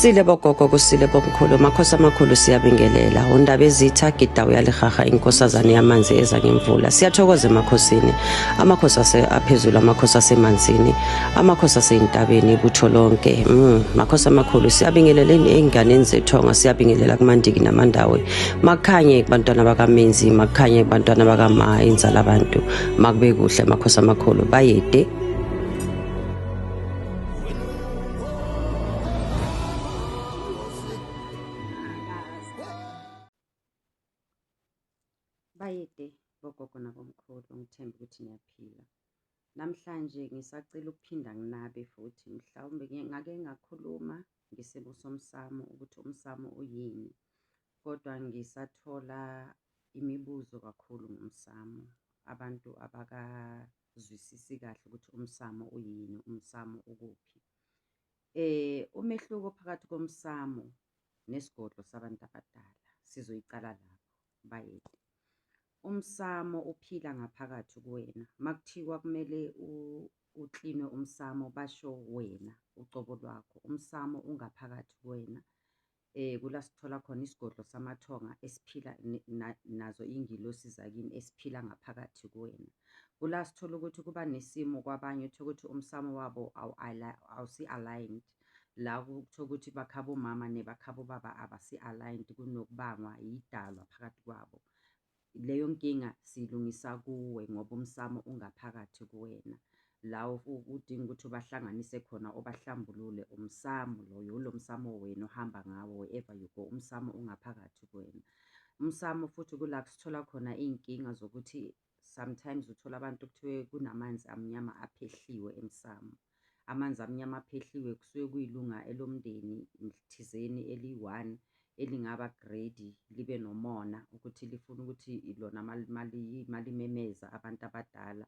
Kusile bogogo, kusile bomkhulu, makhosi amakhulu, siyabingelela. Undaba ezitha gida uyalihaha inkosazane yamanzi eza ngemvula. Siyathokoza emakhosini, amakhosi ase aphezulu, amakhosi asemanzini, amakhosi aseyintabeni, ibutho lonke. Makhosi amakhulu, siyabingelela ey'nganeni zethonga, siyabingelela kumandiki namandawe. Makukhanye kubantwana bakamenzi, makukhanye kubantwana bakama inzala abantu. Makube kuhle makhosi amakhulu, bayede. Bayede bogogo nabomkhulu, ngithemba ukuthi niyaphila. Namhlanje ngisacela ukuphinda nginabe futhi, mhlawumbe ngake ngakhuluma ngesimo somsamo ukuthi umsamo uyini, kodwa ngisathola imibuzo kakhulu ngomsamo. Abantu abakazwisisi kahle ukuthi umsamo uyini, umsamo ukuphi. Umehluko phakathi komsamo nesigodlo sabantu abadala, sizoyicala lapho, bayede. Umsamo uphila ngaphakathi kuwena. Makuthiwa kumele uklinwe umsamo, basho wena ucobo lwakho. Umsamo ungaphakathi kuwena. Kula sithola khona isigodlo samathonga esiphila nazo iy'ngilosi zakini esiphila ngaphakathi kuwena. Kula sithola ukuthi kuba nesimo kwabanye, uthole ukuthi umsamo wabo awusi-aligned. La kuthola ukuthi bakhabo mama nebakhabo baba abasi-aligned, kunokubangwa yidalwa phakathi kwabo. Leyo nkinga siyilungisa kuwe ngoba umsamo ungaphakathi kuwena. La udinga ukuthi ubahlanganise khona, ubahlambulule, umsamo loyo, ulo msamo wena ohamba ngawo wherever you go, umsamo ungaphakathi kuwena. Umsamo futhi kula kusithola khona iy'nkinga zokuthi sometimes uthola abantu kuthiwe kunamanzi amnyama aphehliwe emsamo. Amanzi amnyama aphehliwe kusuke kuyilunga elomndeni thizeni eliyi-one elingaba greedy, libe nomona ukuthi lifuna ukuthi lona malimemeza abantu abadala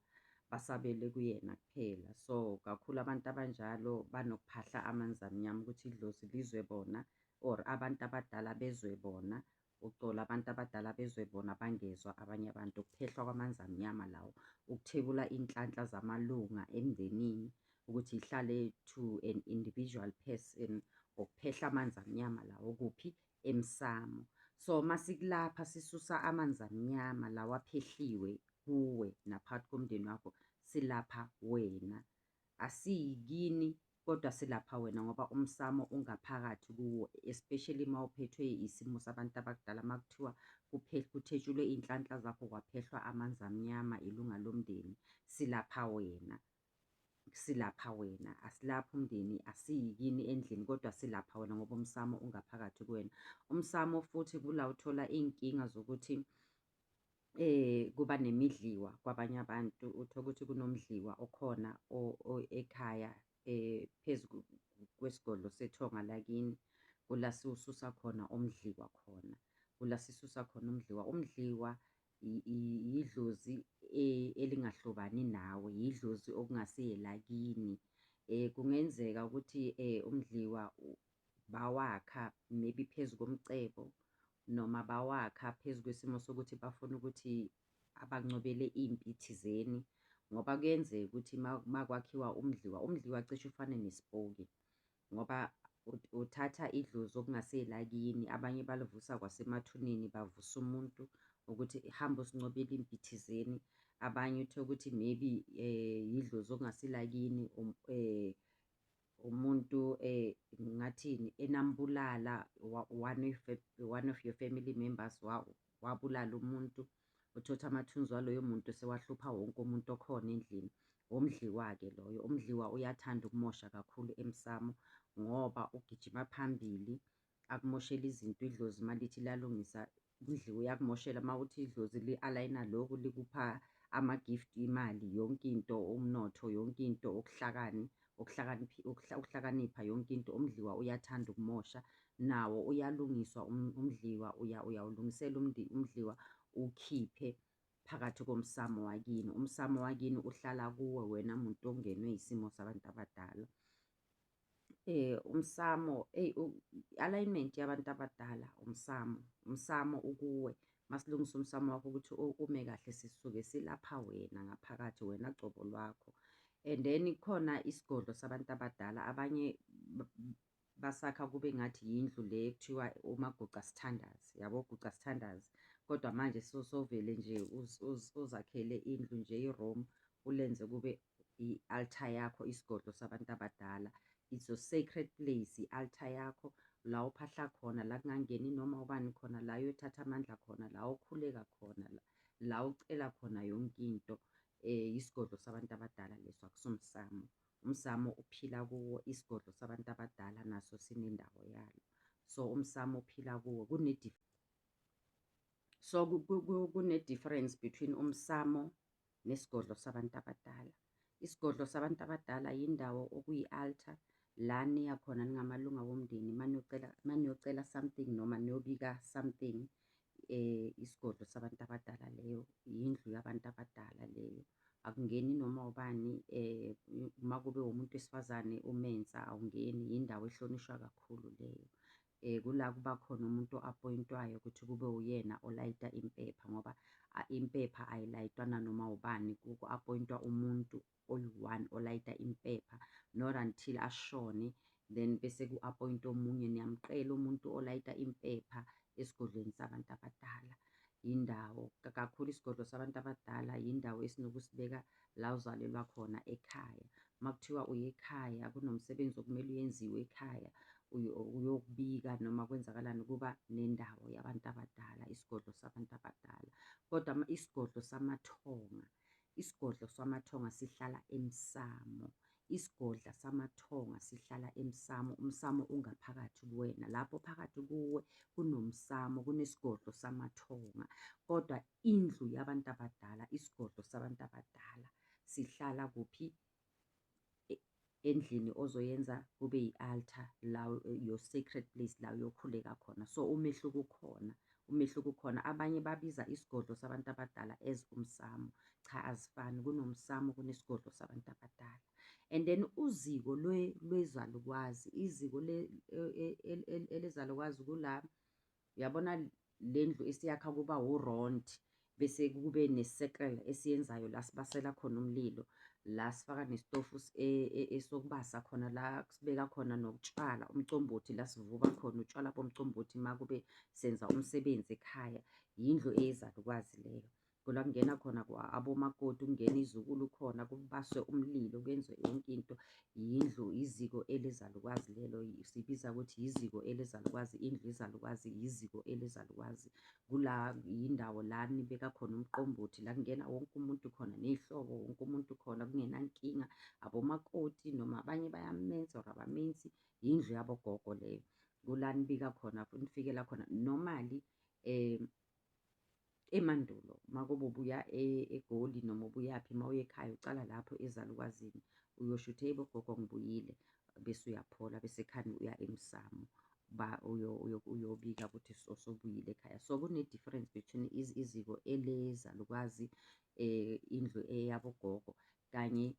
basabele kuyena kuphela. So kakhulu abantu abanjalo banokuphahla amanzi amnyama ukuthi idlozi lizwe bona or abantu abadala bezwe bona, uxolo, abantu abadala bezwe bona bangezwa abanye abantu. Ukuphehlwa kwamanzi amnyama lawo, ukuthebula iy'nhlanhla zamalunga emndenini ukuthi ihlale to an individual person, ukuphehla amanzi amnyama lawo kuphi? Emsamo. So masikulapha sisusa amanzi amnyama lawa aphehliwe kuwe naphakathi komndeni wakho, silapha wena. Asiyi kini kodwa silapha wena ngoba umsamo ungaphakathi kuwo, especially uma uphethwe isimo sabantu abadala. Uma kuthiwa kuthetshulwe iy'nhlanhla zakho kwaphehlwa amanzi amnyama ilunga lomndeni, silapha wena. Silapha wena, asilaphi umndeni, asiyi kini endlini kodwa silapha wena ngoba umsamo ungaphakathi kuwena. Umsamo futhi kula uthola iy'nkinga zokuthi kuba nemidliwa kwabanye abantu, uthole ukuthi kunomdliwa okhona ekhaya phezu kwesigodlo sethonga lakini, kula siwususa khona umdliwa khona, kula sisusa khona umdliwa. Umdliwa yidlozi elingahlobani nawe, yidlozi okungasiye lakini. Kungenzeka ukuthi umdliwa bawakha maybe phezu komcebo noma bawakha phezu kwesimo sokuthi bafuna ukuthi abancobele impi thizeni, ngoba kuyenzeka ukuthi makwakhiwa umdliwa, umdliwa cishe ufane nesipoki ngoba uthatha idlozi okungaselakini, abanye balivusa kwasemathuneni, bavusa umuntu ukuthi hamba usincobele impi thizeni. Abanye uthole ukuthi maybe yidlozi okungaselakini, umuntu ngathini enambulala, one of your family members wabulala umuntu, uthotha amathunzi waloyo muntu sewahlupha wonke umuntu okhona endlini. Umdliwa-ke loyo, umdliwa uyathanda ukumosha kakhulu emsamo ngoba ugijima phambili akumoshele izinto. Idlozi malithi lalungisa umdliwa uyakumoshela, uma uthi idlozi li-align-a lokhu likupha ama-gift, imali, yonke into, umnotho, yonke into, ukuhlakani, ukuhlakanipha, yonke into. Umdliwa uyathanda ukumosha, nawo uyalungiswa umdliwa, uyawulungisela umdliwa ukhiphe phakathi komsamo wakini. Umsamo wakini uhlala kuwe wena muntu ongenwe isimo sabantu abadala. Umsamo, eyi, alignment yabantu abadala, umsamo, umsamo ukuwe. Masilungisa umsamo wakho ukuthi ume kahle, sisuke silapha wena ngaphakathi, wena cobo lwakho. And then khona isigodlo sabantu abadala, abanye Basakha kube ngathi yindlu le ekuthiwa umaguqa sithandaze, yabo, guqa sithandaze. Kodwa manje sovele nje uzakhele indlu nje, i-room, ulenze kube i-altar yakho, isigodlo sabantu abadala. It's a sacred place, i-altar yakho, la uphahla khona, la kungangeni noma ubani khona, la uyothatha amandla khona, la ukhuleka khona, la ucela khona yonke into. Isigodlo sabantu abadala leso, akusumsamo. Umsamo uphila kuwo, isigodlo sabantu abadala naso sinendawo yalo. So umsamo uphila kuwo, so kune-difference between umsamo nesigodlo sabantu abadala. Isigodlo sabantu abadala yindawo okuyi-altar, la niya khona ningamalunga womndeni maniyocela something noma niyobika something. Isigodlo sabantu abadala leyo, yindlu yabantu abadala leyo. Akungeni noma ubani, uma kube umuntu wesifazane umensa awungeni, yindawo ehlonishwa kakhulu leyo. Kula kuba khona umuntu o-appoint-wayo ukuthi kube uyena olayita impepha, ngoba impepha ayilayitwa nanoma ubani, ku-appoint-wa umuntu oyi-one olayita impepha, not until ashone, then bese ku-appoint-wa omunye. Niyamqela umuntu olayita impepha esigodlweni sabantu abadala. Yindawo kakhulu, isigodlo sabantu abadala yindawo esinokusibeka la uzalelwa khona ekhaya. Uma kuthiwa uya ekhaya, kunomsebenzi okumele uyenziwe ekhaya, uyokubika noma kwenzakalani, kuba nendawo yabantu abadala, isigodlo sabantu abadala. Kodwa isigodlo samathonga, isigodlo samathonga sihlala emsamo. Isigodla samathonga sihlala emsamo, umsamo ungaphakathi kuwena. Lapho phakathi kuwe kunomsamo, kunesigodlo samathonga. Kodwa indlu yabantu abadala, isigodlo sabantu abadala sihlala kuphi? Endlini ozoyenza kube i-altar, la your sacred place, la uyokhuleka khona. So umehluko ukhona, umehluko ukhona. Abanye babiza isigodlo sabantu abadala as umsamo. Cha, azifani, kunomsamo, kunesigodlo sabantu abadala. And then uziko lwezalukwazi, iziko elezalukwazi kula, uyabona le ndlu esiyakha kuba u-round, bese kube ne-circle esiyenzayo la sibasela khona umlilo, la sifaka nesitofu esokubasa khona, la sibeka khona notshwala umcombothi, la sivuba khona utshwala bomcombothi uma kube senza umsebenzi ekhaya. Yindlu eyezalukwazi leyo. Kula kungena khona abomakoti, kungena izukulu khona, kubaswe umlilo, kwenziwe yonke into. Yindlu, iziko elezalukwazi lelo, sibiza ukuthi iziko elezalukwazi, indlu yezalukwazi, iziko elezalukwazi. Kula yindawo la nibeka khona umqombothi, la kungena wonke umuntu khona, ney'hlobo, wonke umuntu khona, kungenankinga. Abomakoti noma abanye bayamenza or abamenzi, yindlu yabogogo leyo. Kula nibika khona, nifikela khona. Normally emandulo uma kube ubuya eGoli noma ubuyaphi, uma uya ekhaya ucala lapho ezalukwazini, uyosho ukuthi, "Hey bogogo, ngibuyile," bese uyaphola, bese khani uya emsamo, uyobika ukuthi usubuyile ekhaya. So kune-difference between iziko elezalukwazi, indlu eyabogogo, kanye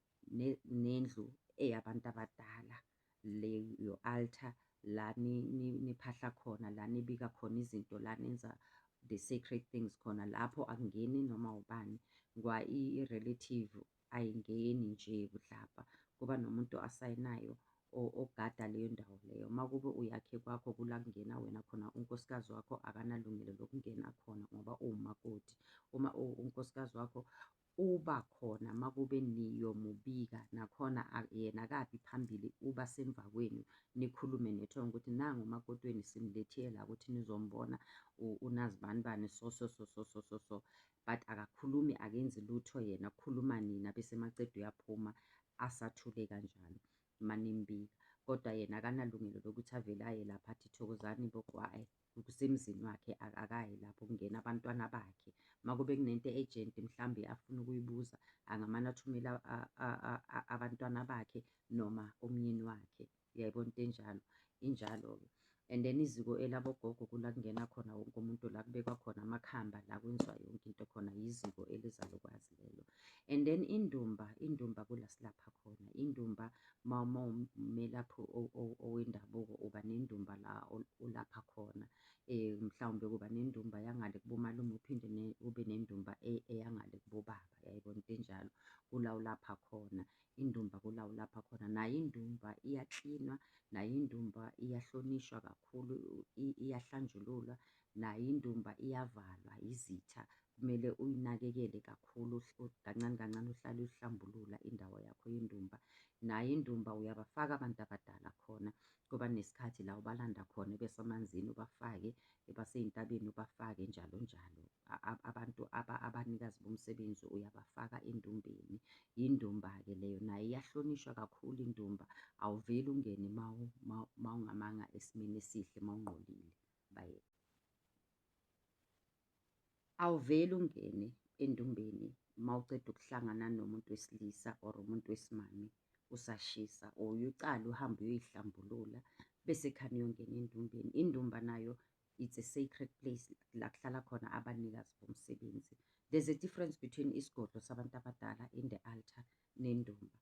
nendlu eyabantu abadala, le your altar, la niphahla khona, la nibika khona izinto, la nenza the sacred things khona. Lapho akungeni noma ubani, kwa i-relative ayingeni nje budlabha. Kuba nomuntu asayinayo ogada leyo ndawo leyo. Uma kube uyakhe kwakho, kula kungena wena khona, unkosikazi wakho akanalungelo lokungena khona ngoba uwumakoti. Uma unkosikazi wakho uba khona uma kube niyomubika, nakhona yena akabi phambili, uba semva kwenu, nikhulume nethonga ukuthi nangu umakoti wenu, simlethile la ukuthi nizombona, unazibani bani, so so so so so so so, but akakhulumi, akenzi lutho yena, kukhuluma nina, bese maceda uyaphuma asathule kanjalo manimbika. Kodwa yena akanalungelo lokuthi avele aye lapha athi, "Thokozani bogogo." Kusemzini wakhe, akayi lapho, kungena abantwana bakhe. Uma kube kunento e-urgent mhlawumbe afuna ukuyibuza, angamane athumele abantwana bakhe noma umyeni wakhe. Uyayibona into enjalo, injalo-ke. And then iziko elabogogo kula kungena khona wonke umuntu, la kubekwa khona amakhamba, la kwenziwa yonke into khona, yiziko elezalukwazi lelo. And then indumba, indumba kula silapha khona. Indumba, uma uwumelaphi owendabuko, uba nendumba la olapha khona. Mhlawumbe kuba nendumba yangale kubomalume, uphinde ube nendumba eyangale kubobaba, uyayibona into enjalo. Kula ulapha khona, indumba kula ulapha khona. Nayo indumba iyaklinwa, nayo indumba. iyahlonishwa kakhulu, iyahlanjululwa, nayo indumba iyavalwa izitha. Kumele uyinakekele kakhulu, kancane kancane uhlale uyihlambulula indawo yakho yendumba. Nayo indumba uyabafaka abantu abadala khona, kuba nesikhathi la ubalanda khona besemanzini ubafake, basey'ntabeni ubafake, njalo njalo. Abantu abanikazi bomsebenzi uyabafaka endumbeni. Indumba-ke leyo, nayo iyahlonishwa kakhulu indumba. Awuveli ungene mawungamanga esimeni esihle, mawungqolile, bayede. Awuveli ungene endumbeni mawuceda ukuhlangana nomuntu wesilisa or umuntu wesimame usashisa, uye ucale uhambe uyoyihlambulula bese khane uyongena endumbeni. Indumba nayo it's a sacred place la kuhlala khona abanikazi bomsebenzi. There's a difference between isigodlo sabantu abadala in the altar nendumba.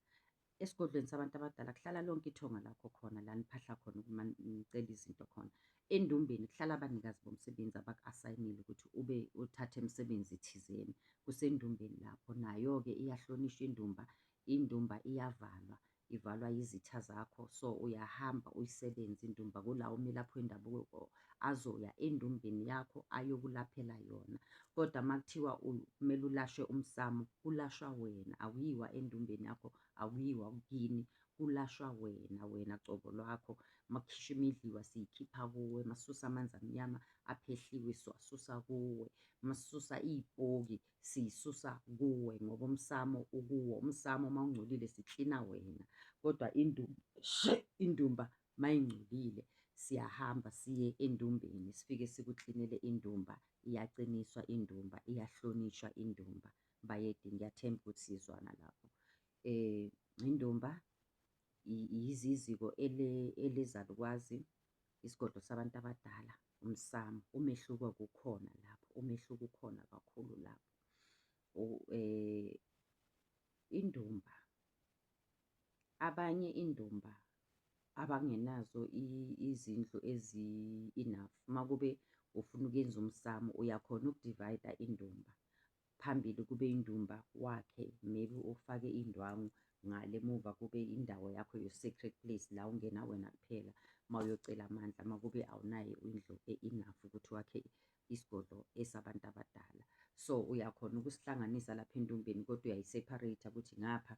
Esigodlweni sabantu abadala kuhlala lonke ithonga lakho khona, la niphahla khona uma nicela izinto khona. Endumbeni kuhlala abanikazi bomsebenzi abaku-asayinile ukuthi ube uthathe imisebenzi thizeni, kusendumbeni lapho. Nayo-ke iyahlonishwa indumba, indumba iyavalwa, ivalwa izitha zakho. So, uyahamba uyisebenze indumba kula umelaphi wendabuko azoya endumbeni yakho ayokulaphela yona. Kodwa uma kuthiwa kumele ulashwe umsamo, kulashwa wena, akuyiwa endumbeni yakho, akuyiwa kini, kulashwa wena, wena cobo lwakho. Uma kukhishwa imidliwa siyikhipha kuwe, uma sisusa amanzi amnyama aphehliwe siwasusa kuwe, uma sisusa iy'poki siyisusa kuwe ngoba umsamo ukuwo. Umsamo uma ungcolile siklina wena, kodwa indumba, indumba mayingcolile siyahamba siye endumbeni sifike sikuklinele indumba. Iyaqiniswa indumba, iyahlonishwa indumba. Bayede, ngiyathemba ukuthi siyezwana lapho. Indumba iziko elezalukwazi, isigodlo sabantu abadala, umsamo. Umehluko kukhona lapho, umehluko ukhona kakhulu lapho. Indumba, abanye indumba abangenazo izindlu ezi-enough, uma kube ufuna ukuyenza umsamo uyakhona uku-divide-a indumba. Phambili kube indumba wakhe, maybe ufake iy'ndwangu, ngale emuva kube indawo yakho your sacred place la ungena wena kuphela uma uyocela amandla, uma kube awunayo indlu e-enough ukuthi wakhe isigodlo esabantu abadala. So, uyakhona ukusihlanganisa lapha endumbeni kodwa uyayi-separate-a ukuthi ngapha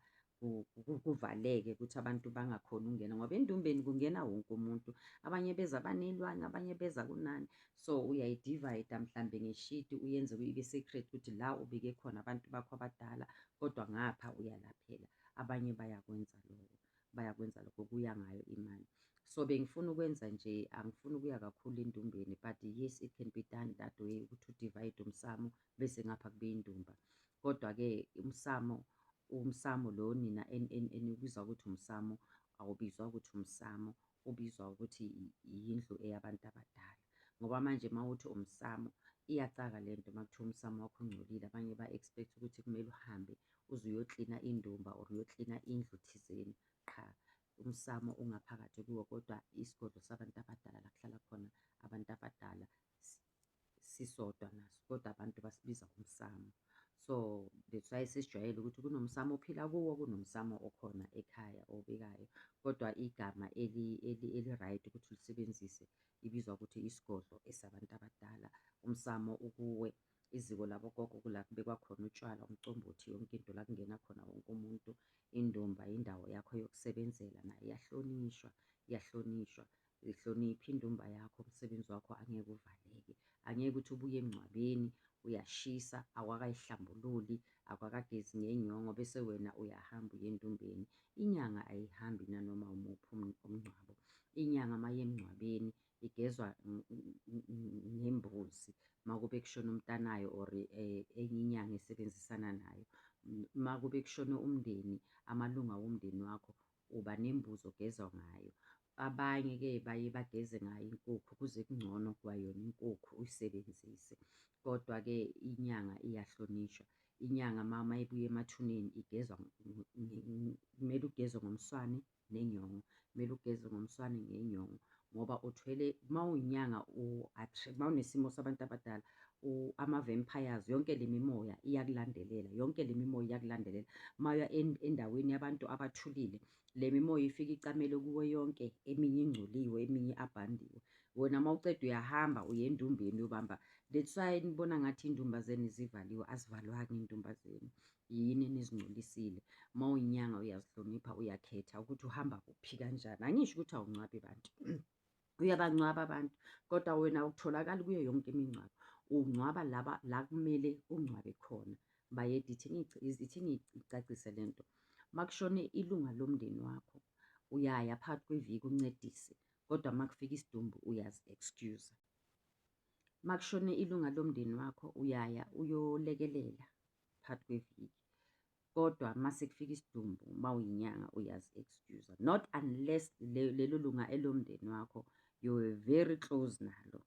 kuvaleke ukuthi abantu bangakhoni ukungena ngoba endumbeni kungena wonke umuntu. Abanye beza baney'lwane, abanye beza kunani. So, uyayi-divide-a mhlambe ngeshidi uyenze ibe sacred ukuthi la ubeke khona abantu bakho abadala, kodwa ngapha uyalaphela. Abanye bayakwenza lokho, bayakwenza lokho kuya ngayo imali. So, bengifuna ukwenza nje, angifuni ukuya kakhulu endumbeni, but yes, it can be done that way ukuthi u-divide umsamo bese ngapha kube indumba. Kodwa-ke umsamo, umsamo lo nina eniwubiza ukuthi umsamo, awubizwa ukuthi umsamo, ubizwa ukuthi yindlu eyabantu abadala. Ngoba manje uma uthi umsamo, iyacaka lento uma kuthiwa umsamo wakho ungcolile, abanye ba-expect ukuthi kumele uhambe uze uyoklina indumba or uyoklina indlu thizeni. Qha, umsamo ungaphakathi kuwo, kodwa isigodlo sabantu abadala la kuhlala khona abantu abadala sisodwa naso, kodwa abantu basibiza umsamo. So, that's why sesijwayele ukuthi kunomsamo ophila kuwo, kunomsamo okhona ekhaya owubekayo. Kodwa igama eli-right ukuthi ulisebenzise ibizwa ukuthi isigodlo esabantu abadala. Umsamo ukuwe, iziko labogogo kula kubekwa khona utshwala, umcombothi, yonke into la kungena khona wonke umuntu. Indumba indawo yakho yokusebenzela nayo iyahlonishwa, iyahlonishwa. Hlonipha indumba yakho, umsebenzi wakho angeke uvaleke. Angeke uthi ubuye emngcwabeni uyashisa, awakayihlambululi, awukakagezi ngenyongo bese wena uyahamba uya endumbeni. Inyanga ayihambi nanoma umuphi umngcwabo. Inyanga uma iya emngcwabeni igezwa ngembuzi uma kube kushone umntanayo or enye inyanga esebenzisana nayo. Uma kube kushone umndeni, amalunga womndeni wakho, uba nembuzi ogezwa ngayo. Abanye-ke baye bageze ngayo inkukhu kuze kungcono kwayona inkukhu uyisebenzise. Kodwa-ke inyanga iyahlonishwa. Inyanga uma ibuya emathuneni igezwa, kumele ugeze ngomswane nenyongo, kumele ugeze ngomswane ngenyongo ngoba uthwele, uma uyinyanga uma unesimo sabantu abadala. Ama-vampires, yonke le mimoya iyakulandelela, yonke le mimoya iyakulandelela. Uma uya endaweni yabantu abathulile, le mimoya ifike icamele kuwe yonke, eminye ingcoliwe, eminye abhandiwe. Wena uma uceda uyahamba uya endumbeni uyobamba. That's why nibona ngathi iy'ndumba zenu zivaliwe, azivalwanga iy'ndumba zenu. Yini enizingcolisile. Uma uyinyanga uyazihlonipha, uyakhetha ukuthi uhamba kuphi kanjani. Angisho ukuthi awungcwabi bantu. Uyabangcwaba abantu, kodwa wena awutholakali kuyo yonke imingcwabo. Ungcwaba laba la kumele ungcwabe khona. Bayede, ithi ngiyicacise le nto. Uma kushone ilunga lomndeni wakho, uyaya phakathi kweviki uncedise, kodwa uma kufika isidumbu uyazi-excuse-a. Uma kushone ilunga lomndeni wakho, uyaya uyolekelela phakathi kweviki. Kodwa mase kufika isidumbu, uma uyinyanga uyazi-excuse-a. Not unless lelo lunga elomndeni wakho, you were very close nalo.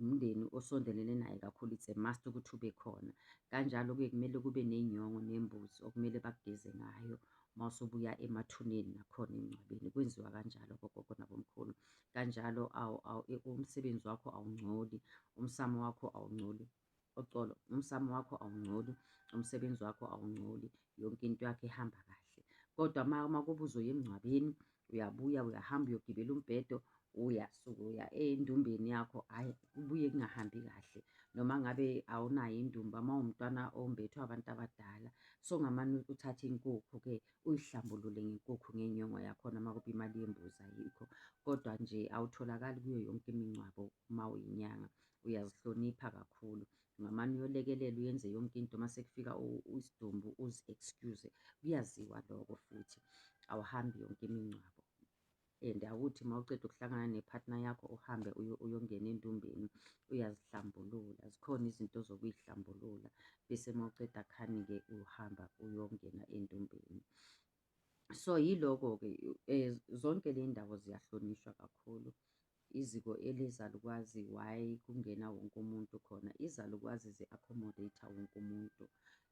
Umndeni osondelene naye kakhulu, it's a must ukuthi ube khona. Kanjalo-ke kumele kube ney'nyongo nembuzi okumele bakugeze ngayo uma usubuya emathuneni nakhona emngcwabeni. Kwenziwa kanjalo bogogo nabomkhulu. Kanjalo umsebenzi wakho awungcoli, umsamo wakho awungcoli. Uxolo, umsamo wakho awungcoli, umsebenzi wakho awungcoli, yonke into yakho ihamba kahle. Kodwa uma kuba uzoya emngcwabeni, uyabuya uyahamba uyogibela umbhedo, uyasuka uya endumbeni yakho, hhayi kubuye kungahambi kahle. Noma ngabe awunayo indumba, uma uwumntwana ombethwe abantu abadala, sowungamane uthathe inkukhu-ke uyihlambulule ngenkukhu ngenyongo yakhona uma kuba imali yembuzi ayikho. Kodwa nje awutholakali kuyo yonke imingcwabo uma uyinyanga. Uyazihlonipha kakhulu. Ungamane uyolekelela uyenze yonke into mase kufika isidumbu uzi-excuse. Kuyaziwa lokho futhi. Awuhambi yonke imingcwabo. And awuthi uma uceda ukuhlangana ne-partner yakho uhambe uyongena endumbeni, uyazihlambulula. Zikhona izinto zokuyihlambulula. Bese uma uceda khani-ke uhamba uyongena endumbeni. So yiloko-ke zonke le ndawo ziyahlonishwa kakhulu. Iziko elezalukwazi, why kungena wonke umuntu khona? Izalukwazi zi-accommodate-a wonke umuntu.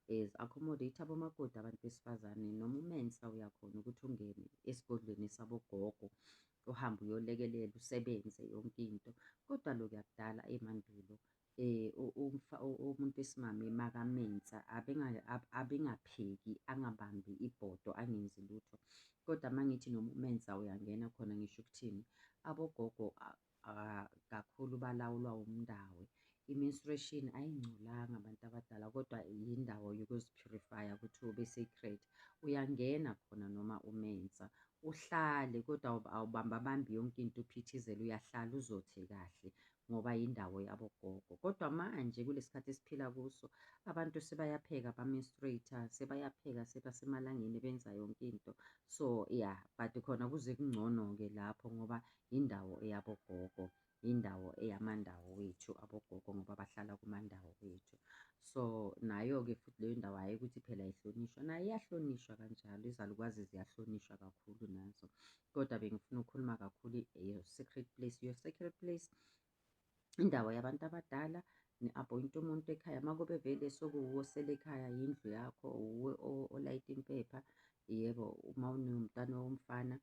Zi-accommodate abomakoti, abantu besifazane, noma umensa uyakhona ukuthi ungene esigodlweni sabogogo, uhambe uyolekelela usebenze yonke into. Kodwa lokuya kudala emandulo umuntu wesimame makamensa abengapheki, angabambi ibhodo, angenzi lutho. Kodwa uma ngithi noma umensa uyangena khona, ngisho ukuthini? Abogogo kakhulu balawulwa umndawo. I-menstruation ayingcolanga abantu abadala, kodwa yindawo yokuzi-purify-a ukuthi ube sacred. Uyangena khona noma umensa, uhlale kodwa awubambabambi yonke into uphithizele, uyahlala uzothe kahle ngoba yindawo yabogogo. Kodwa manje kulesi sikhathi esiphila kuso, abantu sebayapheka ba-menstruate-a, sebayapheka sebasemalangeni benza yonke into. So yeah, but khona kuze kungcono-ke lapho ngoba indawo eyabogogo, indawo eyamandawo wethu abogogo ngoba bahlala kumandawo wethu. So nayo-ke futhi leyo ndawo hhayi ukuthi phela ayihlonishwa, nayo iyahlonishwa kanjalo, izalukwazi ziyahlonishwa kakhulu nazo. Kodwa bengifuna ukukhuluma kakhulu your sacred place, your sacred place indawo yabantu abadala, ni-appoint-e umuntu ekhaya. Uma kube vele sekuwuwe osele ekhaya, yindlu yakho, wuwe olayita impepha, yebo, uma unomntwana womfana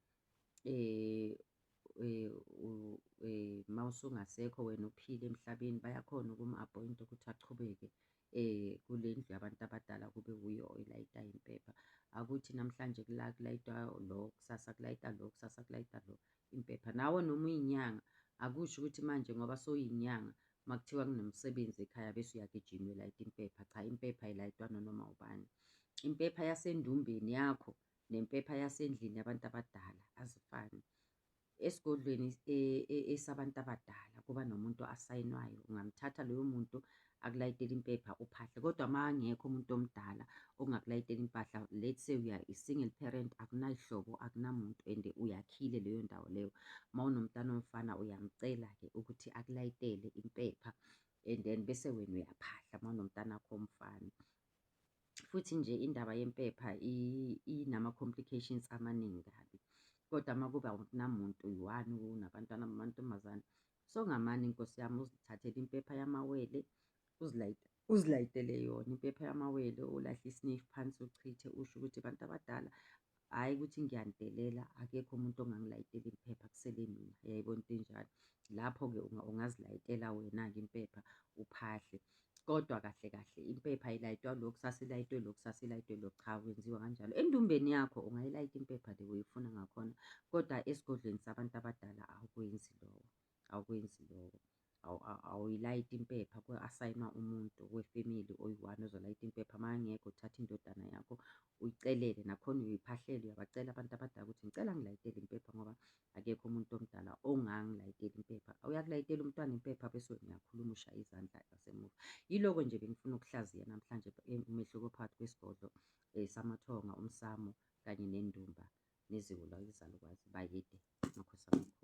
uma usungasekho wena uphila emhlabeni, bayakhona ukumu-appoint-a ukuthi achubeke kule ndlu yabantu abadala kube wuye oyilayitayo impepha. Akuthi namhlanje kulayitwa lo, kusasa kulayita lo, kusasa kulayita lo impepha. Nawe noma uyinyanga, akusho ukuthi manje ngoba sewuyinyanga uma kuthiwa kunomsebenzi ekhaya bese uyagijima uyolayita impepha. Cha, impepha ayilayitwa nanoma ubani. Impepha yasendumbeni yakho nempepha yasendlini yabantu abadala azifani. Esigodlweni esabantu abadala kuba nomuntu asayinwayo, ungamthatha loyo muntu akulayitele impepha uphahle. Kodwa uma engekho umuntu omdala ongakulayitela impahla, let's say uya i-single parent, akunay'hlobo, akunamuntu and uyakhile leyo ndawo leyo. Uma unomntana womfana uyamcela-ke ukuthi akulayitele impepha and then bese wena uyaphahla uma unomntanakho womfana. Futhi nje indaba yempepha inama-complications amaningi kabi. Kodwa uma kuba akunamuntu uyi-one unabantwana bamantombazane, sowungamane nkosi yami uzithathele impepha yamawele uzilayitele yona impepha yamawele, ulahle i-snuff phansi uchithe usho ukuthi bantu abadala. Hhayi ukuthi ngiyanidelela, akekho umuntu ongangilayitela impepha kusele mina, uyayibona into enjalo. Lapho-ke ungazilayitela wena-ke impepha uphahle. Kodwa kahle kahle impepha ayilayitwa lokhu, kusasa ilayitwe lokhu, kusasa ilayitwe lokhu, cha akwenziwa kanjalo. Endumbeni yakho ungayilayita impepha the way ufuna ngakhona, kodwa esigodlweni sabantu abadala awukwenzi lokho, awukwenzi lokho. Awuyilayiti impepha ku-asayinwa umuntu wefemeli oyi-one ozolayita impepha, uma engekho uthatha indodana yakho uyicelele nakhona uyoyiphahlela, uyabacela abantu abadala ukuthi ngicela ngilayitele impepha ngoba akekho umuntu omdala ongangilayitela impepha. Uyakulayitela umntwana impepha bese wena uyakhuluma ushaye izandla ngasemuva. Yiloko nje bengifuna ukuhlaziya namhlanje umehluko phakathi kwesigodlo samathonga, umsamo kanye nendumba neziko lwezalukwazi. Bayede, makhosi amakhulu.